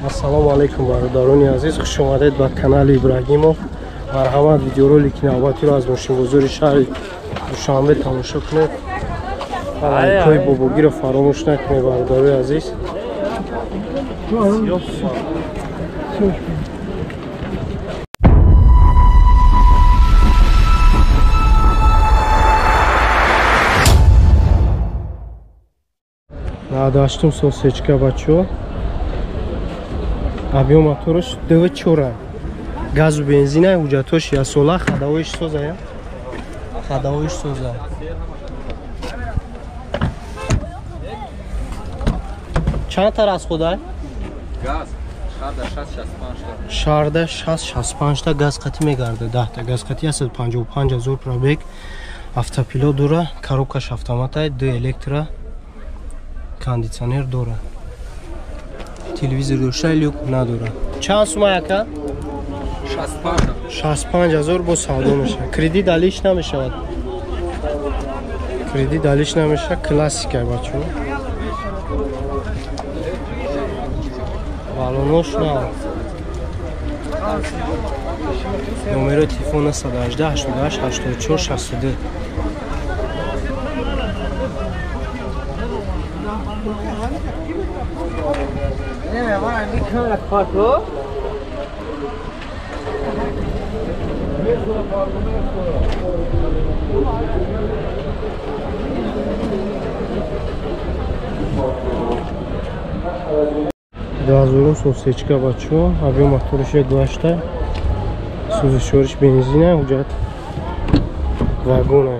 Ассалому алайкум бародарони азиз, хуш омадед ба канали Ибрагимов. Марҳамат, видеоролики навбатиро аз мошинбозори шаҳри Душанбе тамошо кунед. Лайкҳои бобогиро фаромӯш накунед бародарои азиз. Надаштум сосечка бачо. Объем мотораш 2.4. Газу бензина, ҳуҷҷатош ясола, хадавоиш созая. Хадавоиш соза. Чанд та расходай? Газ 16-65 та. 16-65 та газ қатӣ мегарда. 10 та газ қатӣ 155 ҳазор пробег. Автопилот дора, коробкаш автоматай, 2 электро, кондитсионер дора. Телевизор дошта, люк надора. Чанд сума яка? 65 ҳазор бо савдо мешавад. Кредит алиш намешавад. Кредит алиш намешавад. Классика бачо. Балонош на. Номерои телефон 118 88 84 62. Дуҳазорум сосечка бачо, объем мотораш 1.8, сӯзишвориш бензина, ҳуҷҷат вагона.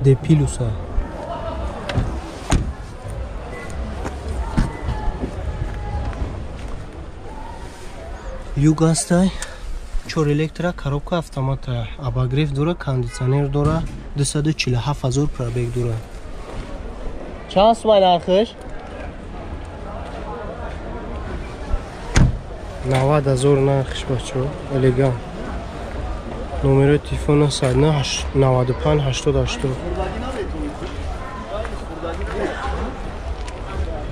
Депилуса. Люк ҳастай, 4 электро, коробка автомата, обогрев дора, кондитсионер дора, 247 ҳазор пробег дора. Чанд сумай нархиш? 90 ҳазор нархиш бачо, элегант. Номерои телефон 9 95 88.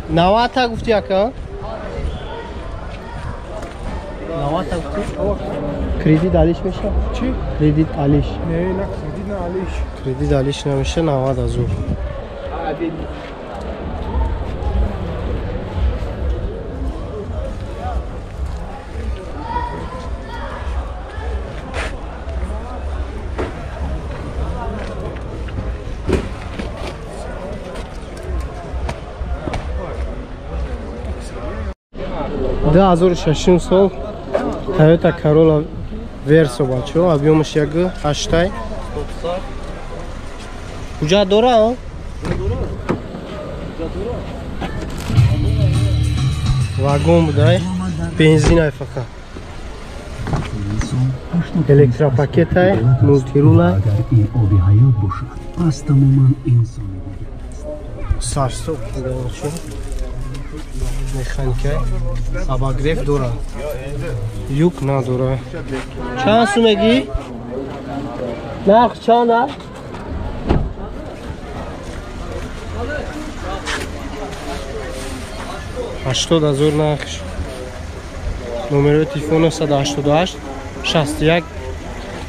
90 та гуфти ака? 90 та гуфти? Кредит алиш меша? Чӣ? Кредит алиш. Не, на кредит на алиш. Кредит алиш намеша, 90 ҳазор. Ду ҳазору шашум сол Toyota Corolla Verso бачо, объемаш 1.8. Ҳуҷҷат дора? Вагон будай, бензинай фақат. Электропакетай, мултирула. Сарстоп бачо. Механика, обогрев дора, люк надора. Чанд сумегӣ? Нарх чанд аст? 80 ҳазор нархш. Номерои телефон 188 61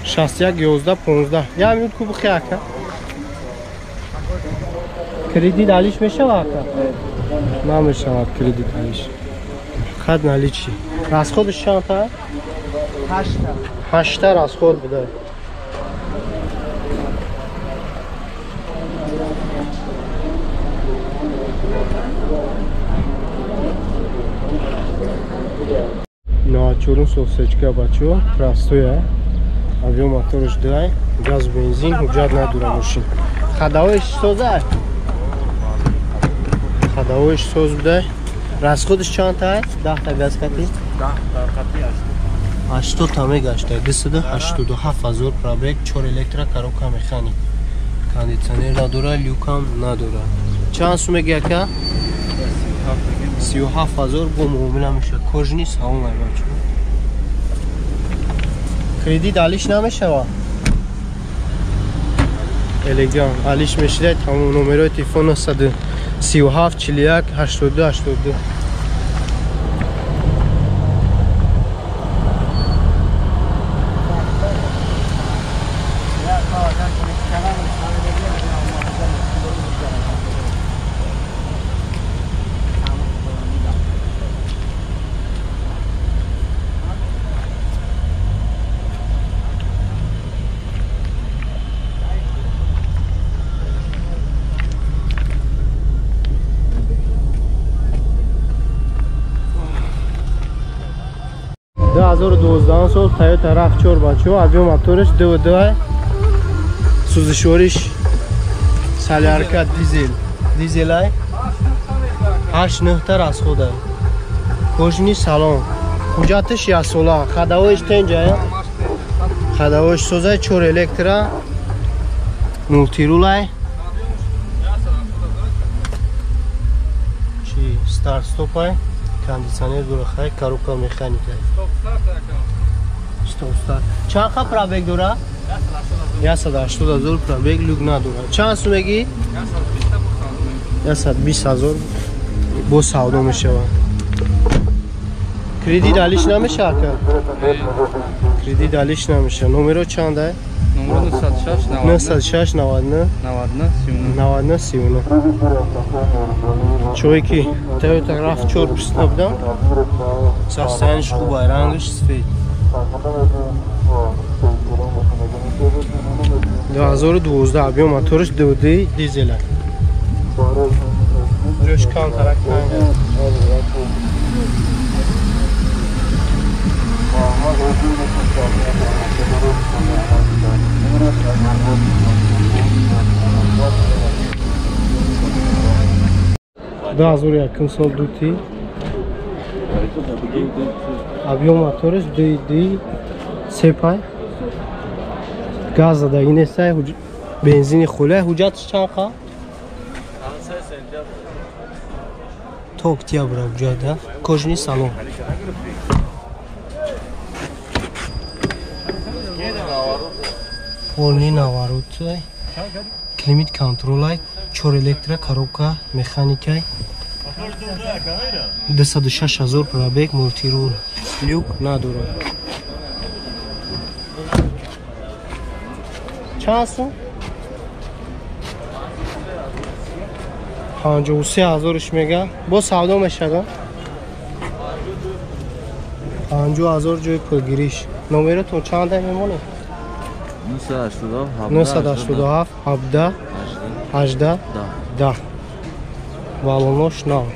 61 11 15. Як минут ку бихе ака. Кредит алиш мешава ака? Намешавад кредит алиш. Фақат наличи. Расходаш чанд та? 8 та. 8 та расход буда. Наачурум сосечка бачо, простоя. Объем мотораш 2, газ бензин, ҳуҷҷат надора мошин. Хадавоиш соза? Хадавоиш соз буда. Расходаш чанд та? 10 та газ қатӣ? 10 та қатӣ 80 та мегашта. 287 ҳазор пробег, 4 электро, коробка механик. Кондитсионер надора, люкам надора. Чанд сум меги ака? 37 ҳазор бо муомила мешавад. Кожни салон ай бачо. Кредит алиш намешава? Элегант. Алиш мешидай, тамом номерои телефон 137 41 82 82. 2012 сол Toyota RAV4 бачо, объем моториш 2.2, сӯзишвориш солярка дизел. Дизелай 8-9 та расхода. Кожини салон. Ҳуҷҷатиш 1 сола, ходовоиш тенҷа. Ходовоиш созай 4 электро, мултирулай. Чи старт стопай, кондиционер дора, коробка механика. Стоп старт. Чанд ха пробег дора? 180 000 пробег, люк надора. Чанд сум мегӣ? 120 000 бо савдо мешавад. Кредит алиш намеша ака? Кредит алиш намеша. Номеро чанд ай? 906 99 99 39. Чое ки Toyota RAV4 пурсида будам, состояниш хуб ай, рангаш сфед. 2012 объем моториш 2.2 дизел. Ҷош камтарак танг. 2001 сол дути. Объем моториш 2.2 сепай. Газ задаги нестай, бензини хулай. Ҳуҷҷатиш чанд қа? То октябра ҳуҷҷата. Кожини салон. Полни наворот, климат контролай, 4 электро, коробка механикай. 206 000 пробег, мултирул, люк надорад. Чанд сум? 53 000 мега. Бо савдо мешава. 50 000 ҷои пулгириш. Номеротон чанд мемонед? 987 17 18 10. Балонош нав.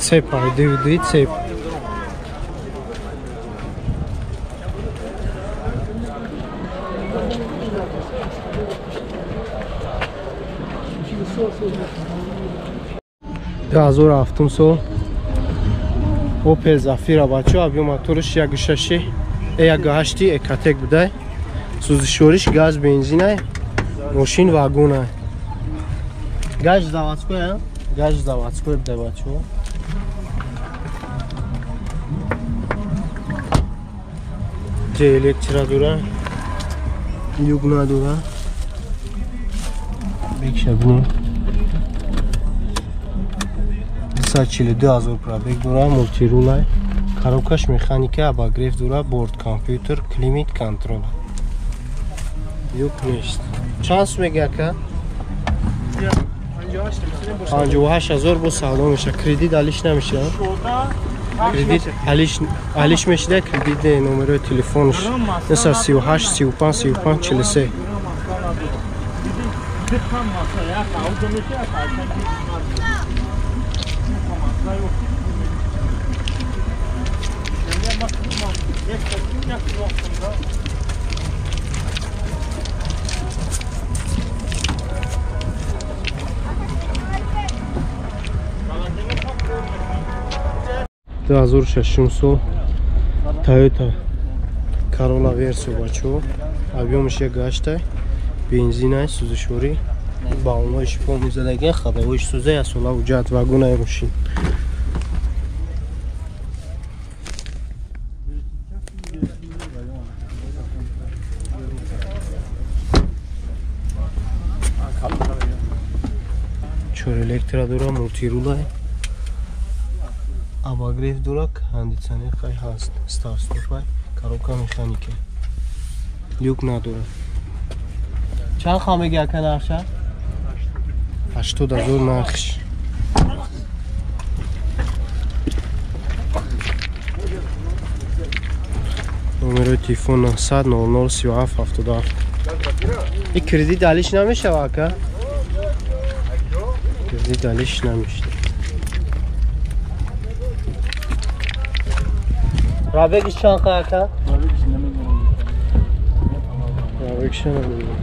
Цеп ай, DVD цеп. 2007 сол Opel Zafira бачо, объем моториш 1.6 1.8 Ecotec будай. Сӯзишвориш газ бензинай, мошин вагонай. Газ заводской, а? Газ заводской будай бачо. Ҷе электро дора, люк надора. Бекша бинем. 242 000 пробег дора, мултирулай, коробкаш механика, обогрев дора, борт компютер, климат контрол. Люк нест. Чанд сум меги ака? 58 000 бо савдо меша. Кредит алиш намеша? Кредит алиш мешида, кредит номерои телефонш 938 35 35 43. 2006 сол Toyota Corolla Verso бачо, объемаш 1.8, бензинай, сӯзишворӣ, баллонҳои шифо мезадаги, ходовоиш сӯза, як сола ҳуҷҷат, вагонаи мошин. 4 электро дора, мултирулай, обогрев дора, кондиционер хай ҳаст, старт стопай, коробка механика. Люк надорад. Чанд ха меги ака нархша? 80 000 нархш. Номерои телефон 900 00 37 77. И кредит алиш намешава ака? Кредит алиш намешта. Пробегиш чанд ака? Пробегиш намедонам. Пробегиш намедонам.